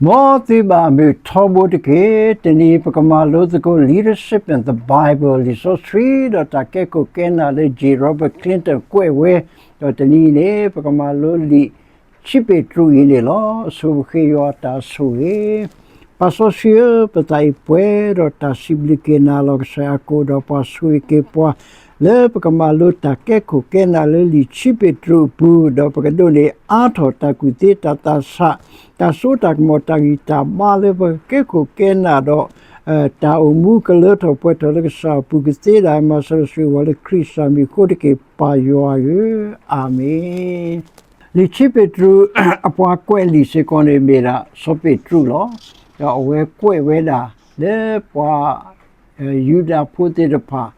မ်သုဘၣ်မုာ်ထီဘိတက့ၢ်. တနံၤအံၤ ပကမၤလိသကိး Leadership and the Bible လံာ်စီဆှံ ဒီးတၢ်ကဲခိၣ်ကဲနၢ်လၢ J Robert Clinton ကွဲးဝဲ, ဒီးတနံၤအံၤန့ၣ် ပကမၤလိလံာ်ခံပ့းတရူးအံၤန့ၣ်လီၤ. အဆိပဃ့ယွၤအတၢ်ဆိၣ်ဂ့ၤ. ပၢ်စီဆှံဧၢ, ပသးအံၤပှဲၤဒီးတၢ်စံးဘျုးက့ၤနၤ လီၤကစၢ်အကိာ်ဒီးပှၤဆိၣ်ဂ့ၤက့ၤပှၤ လၢပကမၤလိတၢ်ကဲခိၣ်ကဲနၢ်လၢလံာ်ခံပ့းတရူးအပူၤ, ဒီးပကဒိးန့ၢ်အါထီၣ်တၢ်ကူၣ်သ့တၢ်သးဆး, တၢ်စိတၢ်ကမီၤ တၢ်ဂံၢ်တၢ်ဘါလၢပကကဲခိၣ်ကဲနၢ်ဒီး တၢ်အိၣ်မူကလၢထီၣ်ပှဲၤထီၣ်လၢကစၢ်အပူၤကသ့ဒၣ် မၤစၢၤဆိၣ်ဂ့ၤဝဲလၢခရံာ်စၢ်မံၤအဃိတက့ၢ် ပၢ်ယွၤဧၢ, အၤမ့ၣ်. လံာ်ခံပ့းတရူး အပှၤကွဲးလံာ်စ့ၢ်ကီးန့ၣ်မ့ၢ်ဒၣ်စီၤပ့းတရူးလီၤ. ဒီးအဝဲကွဲးဝဲဒၣ်လၢပှၤ ယူဒၤဖိသ့ၣ်တဖၣ်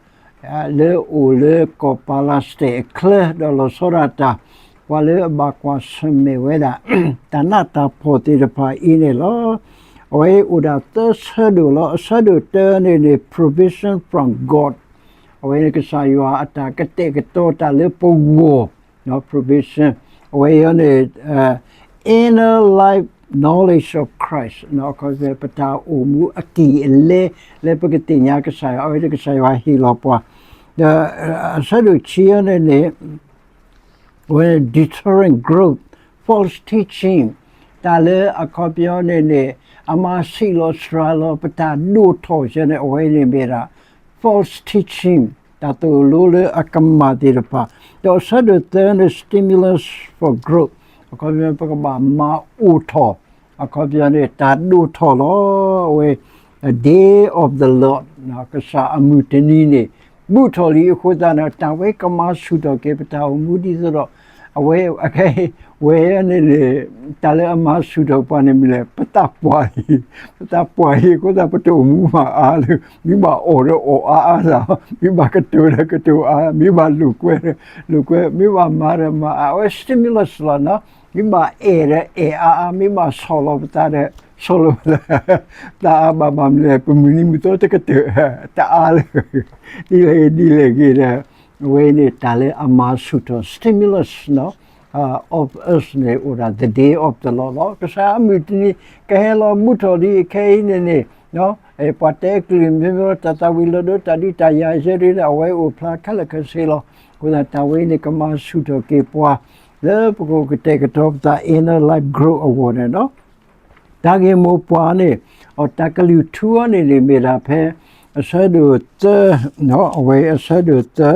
လၢအိၣ်လၢကီၢ်ပၤလးစတ့ၣ်အချၢ ဒီးလီၤဆီဒၣ်တၢ် ပှၤလၢအဘၣ်ကွၢ်ဆၢၣ်မဲာ်ဝဲဒၣ် တၢ်နးတၢ်ဖှီၣ်သ့ၣ်တဖၣ်အံၤန့ၣ်လီၤ. အဝဲအိၣ်ဒၣ်သၢဆၢဒိၣ်လီၤ. အဆၢဒိၣ်တၢန့ၣ်န့ၣ် provision from God, အဝဲန့ၣ်ကစၢ်ယွၤအတၢ်ကတဲာ်ကတီၤတၢ်လၢပဂီၢ် provision, အဝဲအံၤန့ၣ် inner life knowledge of Christ, ပတၢ်အိၣ်မူအကံၢ်အလဲလၢပကသ့ၣ်ညါကစၢ်ယွၤ အဝဲဒၣ်ကစၢ်ယွၤဟ့ၣ်လီၤပှၤ, ဒီးအဆၢဒိၣ်ခံအံၤန့ၣ်န့ၣ် အဝဲန့ၣ် deterrent growth, false teaching, တၢ်လၢအခီပညီန့ၣ်န့ၣ် အမၤဆံးလီၤစှၤလီၤ ပတၢ်ဒိၣ်ထီၣ်ဆၢန့ၣ် အဝဲန့ၣ်မ့ၢ်ဒၣ် false teaching, တၢ်သိၣ်လိလၢအကမၣ်သ့ၣ်တဖၣ်, ဒီးအဆၢဒိၣ်သၢန့ၣ် stimulus for growth, အခီပညီပကဘၣ်မၤအိၣ်ထီၣ်, အခီပညီန့ၣ် တၢ်ဒိၣ်ထီၣ်လီၤ. အဝဲ the day of the Lord, ကစၢ်အမုၢ်တနံၤန့ၣ် ဘူးထီၣ်လံအဃိသတးန့ၣ် တၢ်ဝဲကမၤဆူၣ်ထီၣ်က့ၤပတၢ်အိၣ်မူဒ်သိးဒီး အဝဲ အခဲအံၤ ဝဲန့ၣ်န့ၣ် တၢ်လၢအမၤဆူၣ်ထီၣ်ပှၤန့ၣ်မ့ၢ်လဲၣ် ပသးပှၢ်အံၤ, ပသးပှၢ်အံၤအဃိသတး ပတအိၣ်မူဘၣ်အါလၢၤ, မ့ၢ်ဘၣ်အီၣ်ဒီးအီၣ်အါအါသး, မ့ၢ်ဘၣ်ကတိၤဒီးကတိၤအါ, မ့ၢ်ဘၣ်လိာ်ကွဲဒီးလိာ်ကွဲ, မ့ၢ်ဘၣ်မၤဒီးမၤအါ, အဝဲ stimulus လီၤနီၤ, မ့ၢ်ဘၣ်အဲၣ်ဒီးအဲၣ်အါအါ, မ့ၢ်ဘၣ်ဆီၣ်လီၤပသးဒီးဆီၣ်လီၤပသး, တၢ်အါဘၣ်မၤမနုၤလဲၣ်, ပမုၢ်နံၤမုၢ်သီတကတၢၢ် တအါလၢၤ, ဒ်လဲၣ်ဂ့ၤဒ်လဲၣ်ဂ့ၤဒီး အဝဲန့ၣ်တၢ်လၢအမၤဆူၣ်ထီၣ် stimulus နီၤ of us န့ၣ် အိၣ်ဒၣ် the day of the Lord လီၤ. ကစၢ်အမုၢ်တနံၤ ကဟဲလီၤဘူးထီၣ်ဒ်အခဲအံၤန့ၣ်န့ၣ် ပှၤတဲကလုၢ်မ့မ့ၢ် တၢ်သၣ်ဝံၤလီၤဒိ တၢ်ဒုးတၢ်ယၤယဲဒ်န့ၣ် အဝဲအိၣ်ဖျါခဲလၢာ်ခဲဆ့လီၤ. အဃိသတး တၢ်ဝဲအံၤန့ၣ် ကမၤဆူၣ်ထီၣ်က့ၤပှၤ လၢပကအိၣ်ကတဲာ်ကတီၤပသး inner life growth အဂီၢ်န့ၣ်လီၤ. တၢ်ဂ့ၢ်မိၢ်ပှၢ်န့ၣ် အတၢ်ကလုၢ်ထူအံၤန့ၣ်န့ၣ် မ့ၢ်ဒၣ်ဖဲ အဆၢဒိၣ်သၢ, အဝဲအဆၢဒိၣ်သၢ,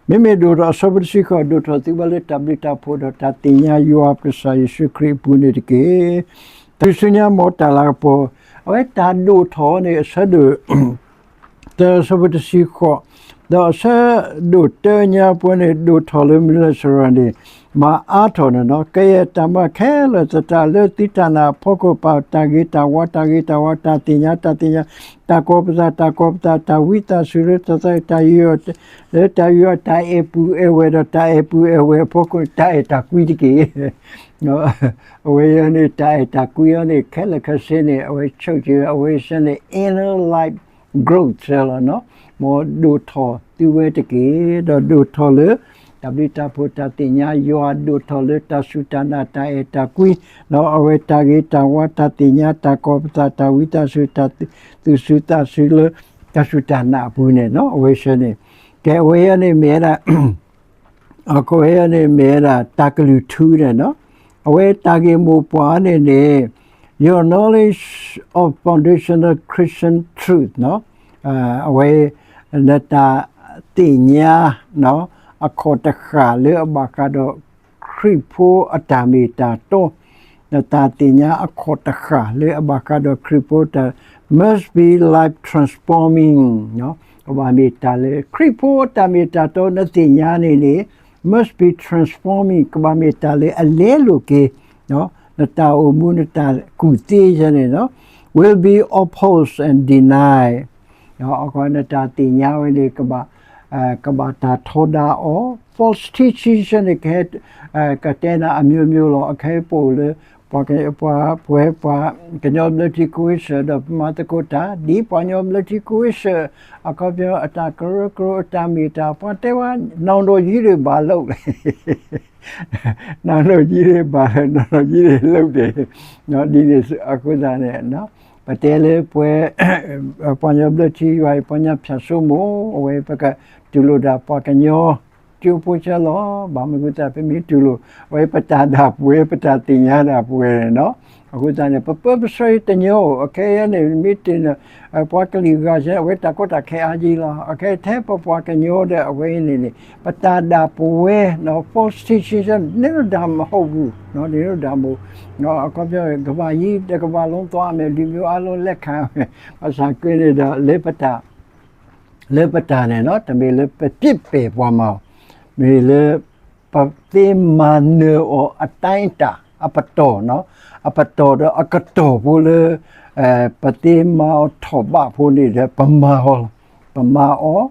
မ့မ့ၢ်ဒိၣ်ထီၣ်အဆၢဖိတဆံဃိး ဒိၣ်ထီၣ်သုဘၣ်လၢတၢ်ဘျုးတၢ်ဖှိၣ်ဒီးတၢ်သ့ၣ်ညါယွၤပကစၢ်ယ့ၣ်ၡူးခရံာ်အပူၤန့ၣ်တက့ၢ်. တၢ်ဆူညါ မ်တၢ်လၤကပီၤ, အဝဲတၢ်ဒိၣ်ထီၣ်န့ၣ် အဆၢဒိၣ် သၢ အဆၢဖိတဆံဃိး, ဒီးအဆၢဒိၣ်တၢညါပူၤန့ၣ် ဒိၣ်ထီၣ်လၢမနုၤလဲၣ်စရီန့ၣ် မၤအါထီၣ်န့ၣ်လီၤ. ကယဲၢ်တၢ်မၤခဲလၢာ်သတးလၢသုတၢ်နာ်အဖီခိၣ် ပာ်တၢ်ဂ့ၤတၢ်ဝါ တၢ်ဂ့ၤတၢ်ဝါ တၢ်သ့ၣ်ညါတၢ်သ့ၣ်ညါ တၢ်ကီၤပသး တၢ်ကီၤပသး တၢ်ဝံသးစူၤလၢတၢ်သး တၢ်ယူးယီၣ် လၢတၢ်ယူးယီၣ် တၢ်အဲၣ်ပုၢ်အဲၣ်ဝဲၢ်ဒီး တၢ်အဲၣ်ပုၢ်အဲၣ်ဝဲၢ်အဖီခိၣ်န့ၣ် တၢ်အဲၣ်တၢ်ကွံတက့ၢ်. အဝဲအံၤန့ၣ် တၢ်အဲၣ်တၢ်ကွံအံၤန့ၣ် ခဲလၢာ်ခဲဆ့န့ၣ် အဝဲဆိၣ်က့ၤဝဲ အဝဲဆၢန့ၣ် inner life growth လီၤနီၤ. မ်ဒိၣ်ထီၣ်သုဝဲတက့ၢ်, ဒီးဒိၣ်ထီၣ်လၢ တၢ်ဘျုးတၢ်ဖှိၣ် တၢ်သ့ၣ်ညါယွၤ ဒိၣ်ထီၣ်လၢတၢ်စူၢ်တၢ်နာ် တၢ်အဲၣ်တၢ်ကွံ, ဒီးအဝဲတၢ်ဂ့ၤတၢ်ဝါ တၢ်သ့ၣ်ညါ တၢ်ကီၤပသး တၢ်ဝံသးစူၤ တၢ်သူၣ်စူၤသးစူၤလၢ တၢ်စူၢ်တၢ်နာ်အပူၤန့ၣ်နီၤ အဝဲဆၢန့ၣ်, ကဲ အဝဲအံၤန့ၣ်မ့ၢ်ဝဲဒၣ် အဝဲအံၤန့ၣ်မ့ၢ်ဝဲဒၣ် တၢ်ကလုၢ်ထူန့ၣ်နီၤ. အဝဲတၢ်ဂ့ၢ်မိၢ်ပှၢ်န့ၣ်န့ၣ် Your knowledge of foundational Christian truth နီၤ. အဝဲ နတၢ်သ့ၣ်ညါ အခီၣ်တဃၣ်လၢအဘၣ်ဃးဒီးခရံာ်ဖိအတၢ်မ့ၢ်တၢ်တီ, နတၢ်သ့ၣ်ညါအခီၣ်တဃၣ်လၢအဘၣ်ဃးဒီးခရံာ်ဖိတၢ် must be life transforming ကဘၣ်မ့ၢ်တၢ်လၢ ခရံာ်ဖိအတၢ်မ့ၢ်တၢ်တီနသ့ၣ်ညါန့ၣ်န့ၣ် must be transforming ကဘၣ်မ့ၢ်တၢ်လၢအလဲလိာ်က့ၤ နတၢ်အိၣ်မူ နတၢ်ကူၣ်သ့န့ၣ် will be opposed and denied နတၢ်သ့ၣ်ညါဝဲန့ၣ် ကဘၣ်တၢ်ထီဒါအီၤ false teaching န့ၣ် ကဟဲ ကတဲနၤအမျိုးမျိုးလီၤ. အခဲအံၤပအိၣ်လၢ ပှၤက ပှၤပှဲၤ ပှၤကညီဘျၢထံခဝ့ၡၢၣ်ဒီးပမၤသကိးတၢ် ဒ်ပှၤကညီဘျၢထံခဝ့ၡၢၣ် အခီပညီအတၢ်ကရၢကရိအတၢ်မ့ၢ်တၢ် ပှၤတဲဝဲ နောင်တော်ကြီးတွေ ဘာလုပ်လဲ နောင်တော်ကြီးတွေ ဘာလုပ် နောင်တော်ကြီးတွေ လုပ်တယ် ဒ်န့ၣ်အဃိသတးန့ၣ် ပတဲလၢပှဲၤ ပှၤကညီဘျၢထံယွၤအံၤ ပှၤကညီဖၠၣ်စိမိၣ် အဝဲပကတူၢ်လိာ်ဒၣ်ပှၤကညီ ကၠိဖိဆၢလီၤ ဘၣ်မနုၤအဃိသတး ပမ့ၢ်တူၢ်လိာ် အဝဲပတၢ်ဒၣ်ပဝဲ ပတၢ်သ့ၣ်ညါဒၣ်ပဝဲန့ၣ်နီၤ အဃိသတးန့ၣ် ပပၢပဆှၢတညီ အခဲအံၤန့ၣ် မ့ၢ်တ့ၢ် ပှၤကလုာ်ဂၤဆၢ အဝဲတၢ်ကီတၢ်ခဲအါကံလီၤ အခဲထဲပပှၤကညီဒီးအဝဲန့ၣ်န့ၣ် ပတၢ်ဒၣ်ပဝဲ false teaching န့ၣ် ဒါမဟုတ်ဘူး န့ၣ် ဒါမဟုတ် အခီပညီ ကမ္ဘာကြီးတစ်ကမ္ဘာလုံးသွားမယ် လူမျိုးအားလုံးလက်ခံမယ် ဘၣ်ဆၣ်က့န့ၣ်ဒီး လၢပတၢ် လၢပတၢ်န့ၣ်နီၤ တမ့ၢ်လၢပပျ့ပျဲၢ်ပှၤမၤအီၤ မ့ၢ်လၢ ပသ့မၤနၢၤအီၤအတိုင်းအတာ အပတီၢ်နီၤ အပတီၢ်ဒီးအကတီၢ်ဖိလၢ ပသ့မၤအီၤထီၣ်ဘးဖိန့ၣ်ဒီး ပမၤအီၤလီၤ ပမၤအီၤ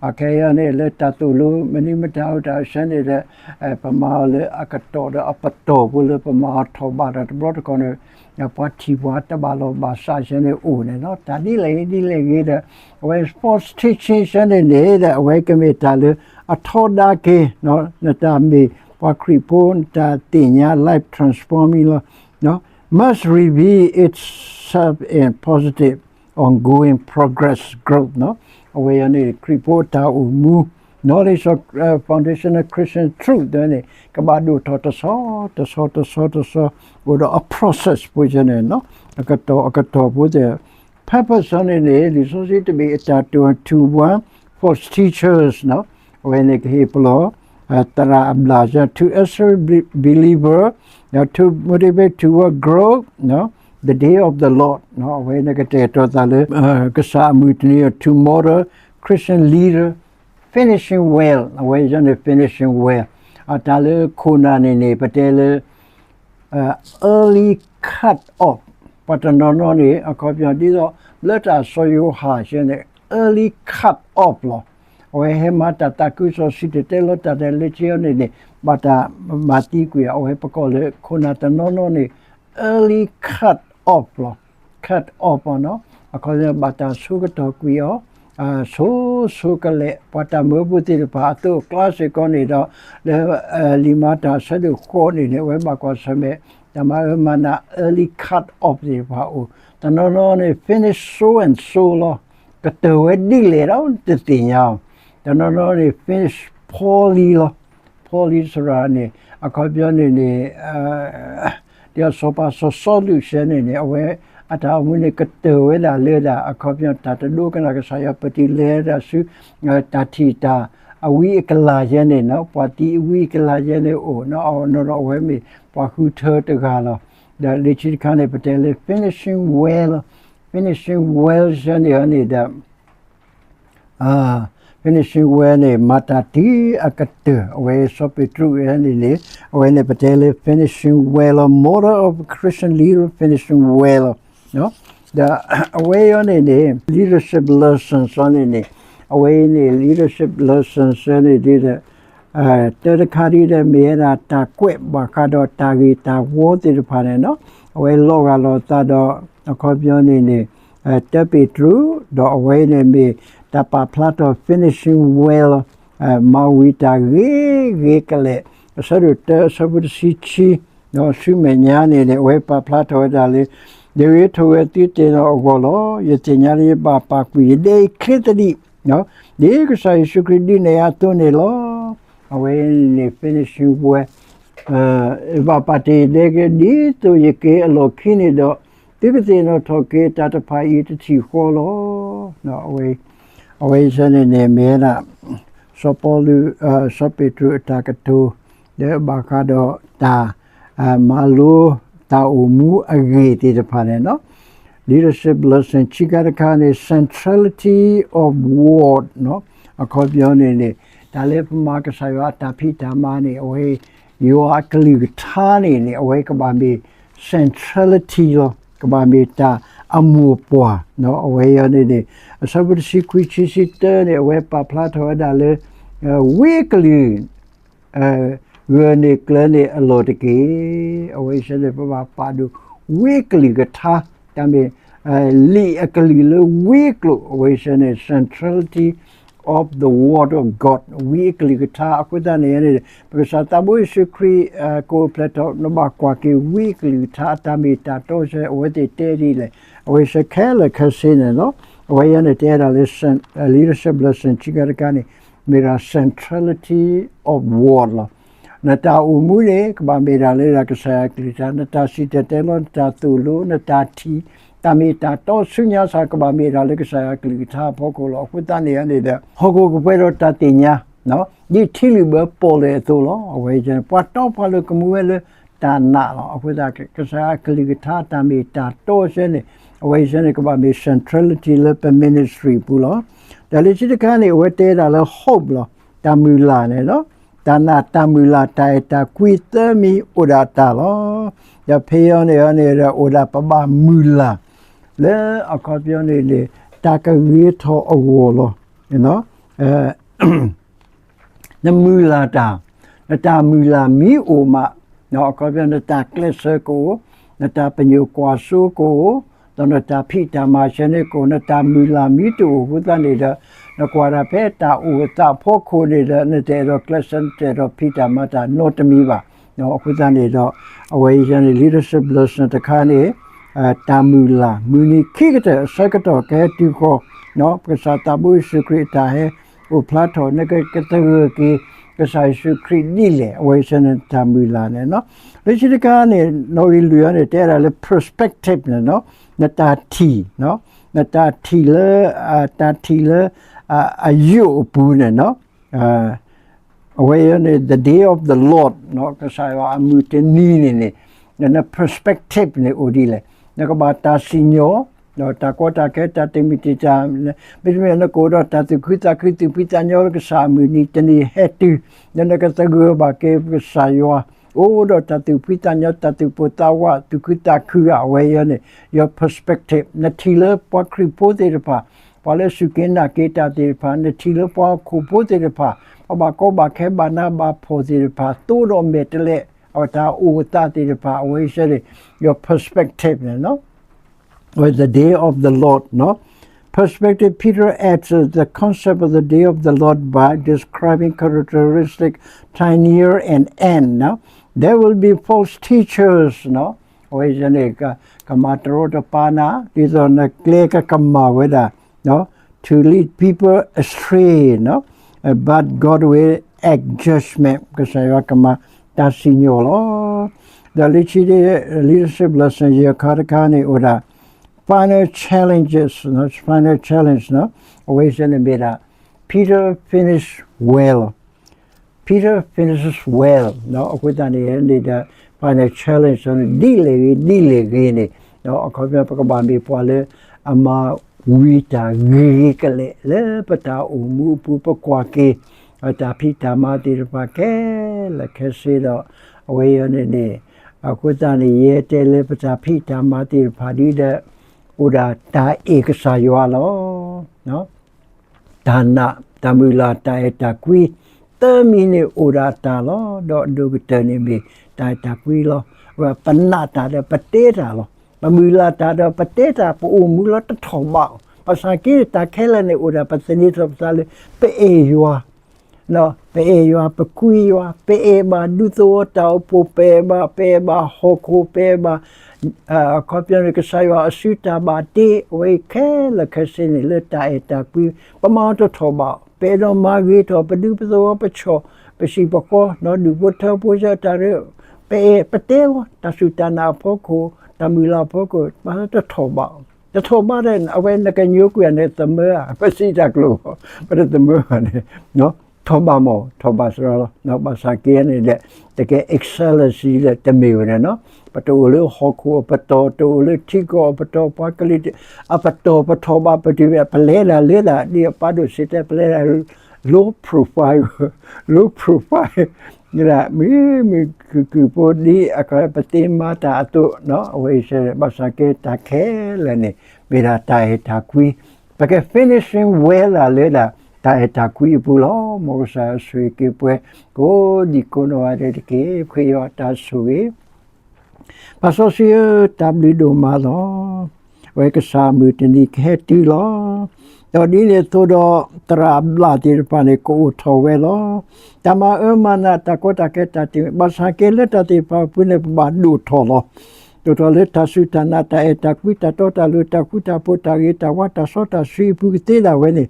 အခဲအံၤန့ၣ် လၢတၢ်သိၣ်လိ မနုၤမတၤအိၣ်တၢ်ဆၢန့ၣ်ဒီး ပမၤအီၤလၢအကတီၢ်ဒီးအပတီၢ်ဖိလၢပမၤအီၤထီၣ်ဘးဒီးတဘျီတခီၣ်န့ၣ် ပှၤထံၣ်ပှၤတဘၣ်လီၢ်ဘၣ်စးဆၢန့ၣ်အိၣ်န့ၣ်နီၤ တၢ်ဒ်လဲၣ်ဂ့ၤဒ်လဲၣ်ဂ့ၤဒီး အဝဲ false teaching ဆၢန့ၣ်န့ၣ်ဒီး အဝဲကမ့ၢ်တၢ်လၢအထီဒါက့ၤ နတၢ်မ့ၢ်ပှၤခရံာ်ဖိ နတၢ်သ့ၣ်ညါ life transforming လီၤ must reveal itself in positive ongoing progress growth နီၤ အဝဲအံၤန့ၣ် ခရံာ်ဖိအတၢ်အိၣ်မူ knowledge of foundational Christian truth န့ၣ် ကဘၣ်ဒိၣ်ထီၣ်တဆီ တဆီ တဆီ တဆီ အိၣ်ဒီးအ process ဖိဆၢန့ၣ်နီၤ အကတီၢ် အကတီၢ်ဖိသ့ၣ် purpose ဆၢန့ၣ်န့ၣ် လံာ်စီဆှံတဘ့ၣ်အတၢ်တိာ် to warn false teachers နီၤ အဝဲန့ၣ်ကဟ့ၣ်ပလီၢ် သရၣ်အဘျၣ်ဆၢ to assure believer to motivate toward growth the day of the Lord အဝဲန့ၣ်ကတဲာ်ကတီၤသးလၢ ကစၢ်အမုၢ်တနံၤ to model Christian leader finishing well အဝဲန့ၣ် finishing well အတၢ်လၢခိၣ်နၢ်န့ၣ်န့ၣ် ပတဲလၢ early cut off ပှၤတနီၤနီၤန့ၣ် အခီပညီဒ်သိး ဘျၢတၢ်စီၤယိၤဟၣ်ဆၢန့ၣ် early cut off လီၤ အဝဲဟဲမၤတၢ်သးခုကစီၣ်စံၣ်တဲၤတဲလီၤတၢ်ဒီးလၢခံအီၤန့ၣ်န့ၣ် ဘၣ်တၢ်မၤသံကွံာ်အီၤ အဝဲပကိးလၢခိၣ်နၢ်တနီၤနီၤန့ၣ် early cut off လီၤ cut off အီၤနီၤ အခီပညီဘၣ်တၢ်ဆိကတီၢ်ကွံာ်အီၤ ဆိဆိကလဲာ် ပှၤတၢ်မၢဖိသ့ၣ်တဖၣ် အသိးအကျါစ့ၢ်ကီးန့ၣ်ဒီး လၢလံာ်မၤတၢ်အဆၢဒိၣ်ဃိးန့ၣ်န့ၣ် အဝဲဘၣ်ကွၢ်ဆၢၣ်မဲာ် တၢ်မၤအၢမၤနး early cut off သ့ၣ်တဖၣ်အိၣ် တနီၤနီၤန့ၣ် finish so and so လီၤ ကတၢၢ်ဝဲဒ်လဲၣ်ဒီးတသ့ၣ်ညါအီၤ တနီၤနီၤန့ၣ် finish poorly လီၤ poorly စရၤန့ၣ် အခီပညီန့ၣ်န့ၣ် ဒ်စီၤပၤစီၤစီလူးဆၢန့ၣ်န့ၣ် အဝဲအတၢ်အိၣ်မူန့ၣ် ကတၢၢ်ဝဲဒၣ်လၢဒၣ် အခီပညီတၢ်တဒိကနၣ်ကစၢ်ယွၤ ပတုၤလဲၤဒၣ်ဆူ တၢ်ထံၣ်တၢ်အဝံအကလၤယဲန့ၣ်နီၤ ပှၤသံအဝံအကလၤယဲန့ၣ်အိၣ်နီၤ အနီၤဒီးအဝဲမ့ၢ်ပှၤဃုထၢတဂၤလီၤ ဒီးလၢခံတခါန့ၣ် ပတဲလၢ finishing well လီၤ finishing well ဆၢန့ၣ်န့ၣ်ဒီး finishing well န့ၣ် မၤတၢ်တုၤအကတၢၢ် အဝဲစီၤပ့းတရူးန့ၣ်န့ၣ် အဝဲန့ၣ်ပတဲလၢ finishing well လီၤ model of Christian leader finishing well လီၤ ဒီးအဝဲအံၤန့ၣ်န့ၣ် leadership lessons န့ၣ်န့ၣ် အဝဲအံၤန့ၣ် leadership lessons န့ၣ်ဒီး တၢတခါဒ်ဒီး မ့ၢ်ဝဲဒၣ်တၢ်ကွဲးဘၣ်ဃးဒီးတၢ်ဂ့ၢ်တၢ်ဝီသ့ၣ်တဖၣ်န့ၣ်နီၤ အဝဲလီၤဂာ်လီၤသးဒီး အခီပညီန့ၣ်န့ၣ် တၢပ့းတရူး ဒီးအဝဲန့ၣ်မ့ၢ်တၢ်ပာ်ဖျါထီၣ် finishing well လီၤ မၤဝံၤတၢ်ဂ့ၤဂ့ၤကလဲာ် အဆၢဒိၣ်တၢ အဆၢဖိတဆံခံ ဒီးဆူမဲာ်ညါန့ၣ်န့ၣ် အဝဲပာ်ဖျါထီၣ်ဝဲဒၣ်လၢ ယဂ့ၤထီၣ်ဝဲသုသ့ၣ်နီၣ်အဂီၢ်လီၤ. ယသ့ၣ်ညါလၢယဘၣ်ပာ်ကွံာ်ယဒဲအံၤချ့သဒံး ဒ်ကစၢ်ယ့ၣ်ၡူးခရံာ်ဒုးနဲၣ်အသိးန့ၣ်လီၤ. အဝဲန့ၣ် finishing well ယဘၣ်ပာ်တ့ၢ်ယဒဲက့ၤ ဒ်သိးယက့ၤအလီၢ်ခံန့ၣ်ဒီး သုကသ့ၣ်နီၣ်ထီၣ်က့ၤတၢ်တဖၣ်အံၤတထံၣ်ဃီလီၤ. အဝဲဆၢန့ၣ်န့ၣ် မ့ၢ်ဝဲဒၣ် စီၤပီလူး စီၤပ့းတရူးအတၢ်ကတိၤ လၢဘၣ်ဃးဒီးတၢ် မၤလိတၢ်အိၣ်မူအဂ့ၢ်သ့ၣ်တဖၣ်န့ၣ်နီၤ leadership lesson ခံခါတခါန့ၣ် centrality of word နီၤ အခီပညီန့ၣ်န့ၣ် တၢ်လၢပမၤကစၢ်ယွၤအတၢ်ဖံးတၢ်မၤန့ၣ် အဝဲ ယွၤအကလုၢ်ကထါန့ၣ်န့ၣ် အဝဲကဘၣ်မ့ၢ် centrality လီၤ ကဘၣ်မ့ၢ်တၢ်အမိၢ်ပှၢ်နီၤ အဝဲအံၤန့ၣ်န့ၣ် အဆၢဖိတဆံခွံ ခံဆံတၢန့ၣ် အဝဲပာ်ဖျါထီၣ်ဝဲဒၣ်လၢ ဝံအကလုၢ် ဂၢၢ်န့ၣ်ကျၢၤန့ၣ်အလီၢ်တက့ၢ်. အဝဲဆၢန့ၣ် ပဘၣ်ပာ်ဒိၣ် ဝံအကလုၢ်ကထါ, တၢ်မ့ၢ် လံာ်အကလုၢ်လၢဝံအကျိာ်, အဝဲဆၢန့ၣ် centrality of the word of God, ဝံအကလုၢ်ကထါ. အဃိသတးန့ၣ်န့ၣ် ပကစၢ်သးဘိယ့ၣ်ၡူးခရံာ် ကအိၣ်ဖျဲၣ်ထီၣ် နဘၣ်ကွၢ်က့ၤဝံအကလုၢ်ကထါအတၢ်မ့ၢ်တၢ်တီဆၢ အဝဲသ့ၣ်တဲဒ်လဲၣ်. အဝဲဆၢခဲလၢာ်ခဲဆ့န့ၣ်လီၤ. အဝဲအံၤန့ၣ် တဲဒၣ်လၢ leadership lesson ခံခါတခါန့ၣ် မ့ၢ်ဒၣ် centrality of word လီၤ. နတၢ်အိၣ်မူန့ၣ် ကဘၣ်မ့ၢ်ဒၣ်လၢဒၣ်ကစၢ်ယွၤကလုၢ်ကထါ, နတၢ်စံၣ်တဲၤတဲလီၤ, နတၢ်သိၣ်လိ, နတၢ်ထံၣ်, တၢ်မ့ၢ်တၢ်တီဆူညါစ့ၢ် ကဘၣ်မ့ၢ်ဒၣ်လၢကစၢ်ယွၤကလုၢ်ကထါအဖီခိၣ်လီၤ. အဃိသတးန့ၣ်န့ၣ်ဒီး ဟီၣ်ခိၣ်ကပှဲၤဒီးတၢ်သ့ၣ်ညါ ဒ်ထံလုၢ်ဘၢပီၣ်လဲၣ်အသိးလီၤ. အဝဲ ပှၤတီပှၤလိၤကမူဝဲလၢတၢ်နာ်လီၤ. အဃိသတး ကစၢ်ယွၤကလုၢ်ကထါတၢ်မ့ၢ်တၢ်တီဆၢန့ၣ် အဝဲဆၢန့ၣ် ကဘၣ်မ့ၢ် centrality လၢပ ministry ပူၤလီၤ. ဒီးလၢခံတခါန့ၣ် အဝဲတဲဒၣ်လၢ hope လီၤ. တၢ်မုၢ်လၢ်န့ၣ်လီၤ. တၢ်နာ်တၢ်မုၢ်လၢ် တၢ်အဲၣ်တၢ်ကွံသၢမံၤအိၣ်ဒၣ်တၢ်လီၤ. ဒီးဖဲအံၤန့ၣ်န့ၣ်ဒီး အိၣ်ဒၣ်ပဘၣ်မုၢ်လၢ် လၢအခီပညီန့ၣ်န့ၣ် တၢ်ကဂ့ၤထီၣ်အဂီၢ်လီၤ. နမုၢ်လၢ်တၢ်, နတၢ်မုၢ်လၢ်မ့ၢ်အိၣ်မး, အခီပညီ နတၢ်ကျဲးစၢးကအိၣ်, နတၢ်ပညိၣ်ကွၢ်စိကအိၣ်, ဒီးနတၢ်ဖံးတၢ်မၤဆၢန့ၣ်ကအိၣ်, နတၢ်မုၢ်လၢ်မ့ၢ်တအိၣ်အဃိသတးန့ၣ်ဒီး နကွၢ်ဒၣ်ဖဲတၢ်အိၣ်အသးအဖီခိၣ်န့ၣ်ဒီး နတအဲၣ်ဒိးကျဲးစၢး နတအဲၣ်ဒိးဖံးတၢ်မၤတၢ်နီတမံၤဘၣ်. အဃိသတးန့ၣ်ဒီး အဝဲအံၤန့ၣ် leadership lesson တခါန့ၣ် တၢ်မုၢ်လၢ် မုၢ်နံၤခံကတၢၢ်အဆၢကတီၢ်ကဟဲတုၤဃီၤ, ပကစၢ်သးဘိယ့ၣ်ၡူးခရံာ်အတၢ်ဟဲအိၣ်ဖျါထီၣ် နကကသဂၢၢ်က့ၤ ကစၢ်ယ့ၣ်ၡူးခရံာ်ဒ်လဲၣ် အဝဲဆၢန့ၣ်တၢ်မုၢ်လၢ်န့ၣ်လီၤ. လၢခံတခါန့ၣ် နီၣ်ဂံၢ်လွံၢ်အံၤန့ၣ် တဲဒၣ်လၢ perspective န့ၣ်လီၤ. နတၢ်ထံၣ်, နတၢ်ထံၣ်လၢ, တၢ်ထံၣ်လၢ အယိာ်အပူၤန့ၣ်လီၤ. အဝဲအံၤန့ၣ် the day of the Lord ကစၢ်ယွၤအမုၢ်တနံၤန့ၣ်န့ၣ် န perspective န့ၣ်အိၣ်ဒ်လဲၣ်. နကဘၣ်တၢ်စံၣ်ညီၣ်, တၢ်ကီတၢ်ခဲ တၢ်တမံၤတံာ်တာ်, မ့တမ့ၢ်နကအိၣ်ဒီးတၢ်သူၣ်ခုသးခု သူၣ်ဖှံသးညီလၢကစၢ်အမုၢ်နံၤတနံၤဟဲတုၤ, ဒီးနကသဂၢၢ်ဘၣ်က့ၤကစၢ်ယွၤ, အိၣ်ဒီးတၢ်သူၣ်ဖှံသးညီ တၢ်သူၣ်ပိၢ်သးဝး သူၣ်ခုသးခုဂၤ အဝဲအံၤန့ၣ် your perspective နထံၣ်လၢပှၤခရံာ်ဖိသ့ၣ်တဖၣ် ပှၤလၢစူၢ်က့ၤနာ်က့ၤတၢ်သ့ၣ်တဖၣ်, နထံၣ်လၢပှၤဟီၣ်ခိၣ်ဖိသ့ၣ်တဖၣ်, ပှၤဘၣ်ကီဘၣ်ခဲ ဘၣ်နးဘၣ်ဖှီၣ်သ့ၣ်တဖၣ်, သိဒီးမဲာ်တဲးလဲး အတၢ်အိၣ်အသးသ့ၣ်တဖၣ်, အဝဲအံၤန့ၣ် your perspective န့ၣ်လီၤ. With the day of the Lord, perspective, Peter adds the concept of the day of the Lord by describing characteristic time near an end. There will be false teachers, အဝဲအံၤန့ၣ် ကမၤတရီတပါနၤ, ဒ်သိးနကျဲကကမၣ်ဝဲဒၣ် to lead people astray, but God will act judgment, ကစၢ်ယွၤကမၤတၢ်စံၣ်ညီၣ်လီၤ. ဒီးလၢခံ leadership lesson ယဲၢ်ခါတခါန့ၣ် အိၣ်ဒၣ် final challenges, final challenge အဝဲအံၤန့ၣ်မ့ၢ်ဒၣ် Peter finish well, Peter finishes well အဃိသတးန့ၣ်န့ၣ်ဒီး final challenge န့ၣ် ဒ်လဲၣ်ဂ့ၤ ဒ်လဲၣ်ဂ့ၤန့ၣ် အခီပညီ ပကဘၣ်မ့ၢ်ပှၤလၢအမၤဝံၤတၢ်ဂ့ၤဂ့ၤကလဲာ် လၢပတၢ်အိၣ်မူအပူၤ ပကွၢ်က့ၤ တၢ်ဖံးတၢ်မၤသ့ၣ်တဖၣ်ခဲလၢာ်ခဲဆ့ဒီး အဝဲအံၤန့ၣ်န့ၣ် အဃိသတးန့ၣ် ယဲတဲလၢပတၢ်ဖံးတၢ်မၤသ့ၣ်တဖၣ်ဒ်ဒီး အိၣ်ဒၣ်တၢ်အဲၣ်ကစၢ်ယွၤလီၤ. တၢ်နာ်, တၢ်မုၢ်လၢ်, တၢ်အဲၣ်တၢ်ကွံ သၢမံၤန့ၣ်အိၣ်ဒၣ်တၢ်လီၤ. ဒီးအဒိၣ်ကတၢၢ်န့ၣ်မ့ၢ်တၢ်အဲၣ်တၢ်ကွံလီၤ. ပနာ်တၢ်ဒီးပတဲတၢ်လီၤ. ပမုၢ်လၢ်တၢ်ဒီးပတဲတၢ် ပအိၣ်မူလၢတထီၣ်ဘးအီၤ. ဘၣ်ဆၣ်က့န့ၣ် တၢ်ခဲလၢာ်န့ၣ်အိၣ်ဒၣ် ပသန့ၤထီၣ်ပသးလၢ ပအဲၣ်ယွၤ ပအဲၣ်ယွၤ ပကွံယွၤ ပအဲၣ်ဘၣ်ဒူသဝီတၢ်အိၣ်ဖှိၣ် ပအဲၣ်ဘၣ် ပအဲၣ်ဘၣ်ဟီၣ်ခိၣ် ပအဲၣ်ဘၣ် အခီပညီန့ၣ် ကစၢ်ယွၤအစုတၢ်ဘၣ်တ့ အဝဲခဲလၢာ်ခဲဆ့န့ၣ် လၢတၢ်အဲၣ်တၢ်ကွံ ပမၤအီၤတထီၣ်ဘး ပအဲၣ်ဒိးမၤဂ့ၤထီၣ် ပဒူပသဝီ ပဆီၣ် ပစံာ်ပဃီ ဒူၣ်ဖိထၢဖိစၢတၢ်ရၢ ပအဲၣ်ပတဲလီၤ တၢ်စူၢ်တၢ်နာ်အဖီခိၣ် တၢ်မုၢ်လၢ်အဖီခိၣ် မၤတထီၣ်ဘး တထီၣ်ဘးဒီး အဝဲနကညိကွံာ်န့ၣ် သမၢဧါ ပစံးတၢ်ကျိၤ ပတသမၢဘၣ်န့ၣ် ထီၣ်ဘးမး ထီၣ်ဘးစရီလီၤ. ဘၣ်ဆၣ်က့န့ၣ်ဒီး တကဲ excellency ဒီးတမ့ၢ်ဝဲန့ၣ်နီၤ ပတအိၣ်လၢဟီၣ်ခိၣ်အပတီၢ် တအိၣ်လၢထံကီၢ်အပတီၢ် ပှၤကလုာ်အပတီၢ် ပထီၣ်ဘးပတုာ်ဝဲ ပလဲၤဒၣ်လၢဒၣ် ဒ်အပၢ်ဒိၣ်စံးတဲ ပလဲၤဒၣ် low profile, low profile ဒ်မုၢ်မုၢ်ခုၣ်ခုၣ်ဖိဒ်အခီပသ့မၤတၢ်အသိးနီၤ အဝဲအံၤ ဘၣ်ဆၣ်က့တၢ်ခဲလၢာ်န့ၣ် မ့ၢ်ဒၣ်တၢ်အဲၣ်တၢ်ကွံ ပက finishing well ဒၣ်လၢဒၣ် တၢ်အဲၣ်တၢ်ကွံအပူၤလီၤ. မ်ကစၢ်ယွၤဆိၣ်ဂ့ၤက့ၤပှၤ ကိးဒံကိးနီၢ်ဂၤဒဲးတက့ၢ်. ပဃ့ယွၤတၢ်ဆိၣ်ဂ့ၤ ပၢ်စီဆှံဧၢ, တၢ်ဘျုးဒိၣ်မးလီၤ. အဝဲကစၢ်မုၢ်တနံၤကဟဲတုၤလီၤ. ဒီးဒ်န့ၣ်အသိးဒီး သရၣ်အဘျၣ်သ့ၣ်တဖၣ်န့ၣ် ကအိၣ်ထီၣ်ဝဲလီၤ. တၢ်မၤအၢမၤနး တၢ်ကီတၢ်ခဲတၢ်တမံၤ ဘၣ်ဆၣ်က့လၢတၢ်သ့ၣ်တဖၣ်အပူၤန့ၣ် ပဘၣ်ဒိၣ်ထီၣ်လီၤ. ဒိၣ်ထီၣ်လၢတၢ်စူၢ်တၢ်နာ် တၢ်အဲၣ်တၢ်ကွံ တၢ်တီတၢ်လိၤ တၢ်ဃူတၢ်ဖိး တၢ်ဂ့ၤတၢ်ဝါ တၢ်စီတၢ်ဆှံအပူၤကသ့ဒၣ်ဝဲန့ၣ်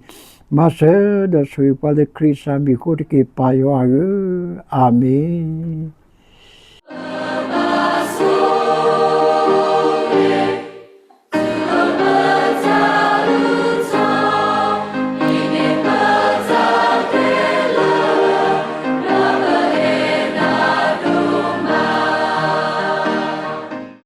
မၤစၢၤဒီးဆိၣ်ဂ့ၤပှၤလၢခရံာ်ကစၢ်မံၤအဃိတက့ၢ် ပၢ်ယွၤဧၢ, အၤမ့ၣ်.